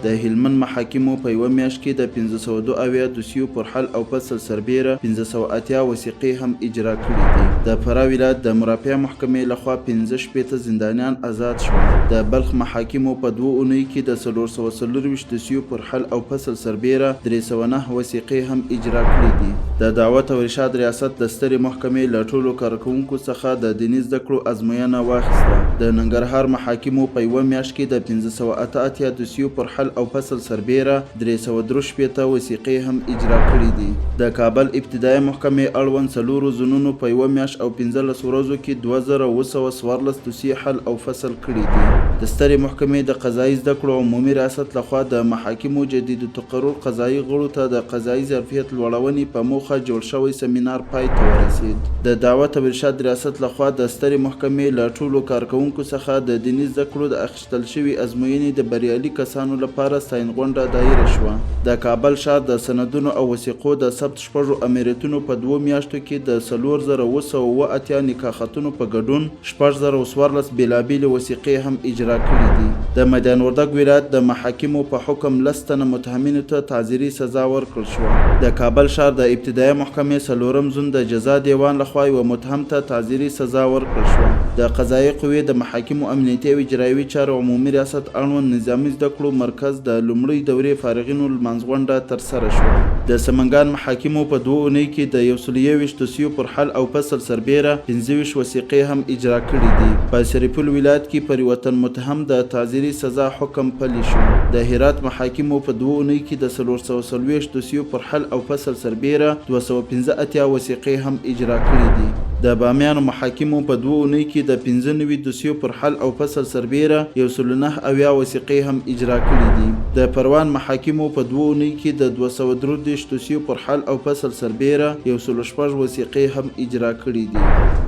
د هلمند محاکمو په یوه میاشت کې د 572 دوسیو پر حل او فصل سربېره 580 وثیقې هم اجرا کړې دي. د فراه ولایت د مرافعه محکمې له خوا 65 زندانیان ازاد شول. د بلخ محاکمو په دوو اونیو کې د 424 دوسیو پر حل او فصل سربېره 309 وثیقې هم اجرا کړې دي. د دعوت او ارشاد ریاست د سترې محکمې له ټولو کارکوونکو څخه د دیني زده کړو ازموینه واخیسته. د ننګرهار محاکمو په یوه میاشت کې د 588 دوسیو پر حل او فصل سربېره 363 وثیقې هم اجرا کړې دي. د کابل ابتدایه محکمې اړوند څلورو زونونو په یوه میاشت او 15 ورځو کې 2714 دوسیې حل او فصل کړې دي. د سترې محکمې د قضايي زده کړو عمومي ریاست له خوا د محاکمو جدید التقرر قضايي غړو ته د قضايي ظرفیت لوړونې په موخه جوړ شوی سمینار پای ته ورسېد. د دعوت او ارشاد ریاست له خوا د سترې محکمې له ټولو کارکوونکو څخه د دیني زده کړو د اخیستل شوي ازموینې د بریالي کسانو لپاره ستاینغونډه دایره شوه. د کابل ښار د سندونو او وثیقو د ثبت شپږو امریتونو په دوو میاشتو کې د 4787 نکاح خطونو په ګډون 6014 بېلابېلې وثیقې هم اجرا کړې دي. د میدان وردګ ولایت د محاکمو په حکم لس تنه متهمینو ته تعزیري سزا ورکړل شوه. د کابل ښار د ابتدایه محکمې څلورم زون د جزا دېوان له خوا یوه متهم ته تعزیري سزا ورکړل شوه. د قضایې قوې د محاکمو امنیتي او اجرایوي چارو عمومي ریاست اړوند نظامي زده کړو مرکز د لومړۍ دورې فارغینو لمانځغونډه ترسره شوه. د سمنګان محاکمو په دوو اونیو کې د 121 دوسیو پر حل او فصل سربېره 25 وثیقې هم اجرا کړې دي. په سرپل ولایت کې پر یوه تن متهم د تعزیري سزا حکم پلی شو. د هرات محاکمو په دوو اونیو کې د 440 دوسیو پر حل او فصل سربېره 285 وثیقې هم اجرا کړې دي. د بامیانو محاکمو په دوو اونیو کې د 95 دوسیو پر حل او فصل سربېره 179 وثیقې هم اجرا کړې دي. د پروان محاکمو په دوو اونیو کې د 233 دوسیو پر حل او فصل سربېره 106 وثیقې هم اجرا کړې دي.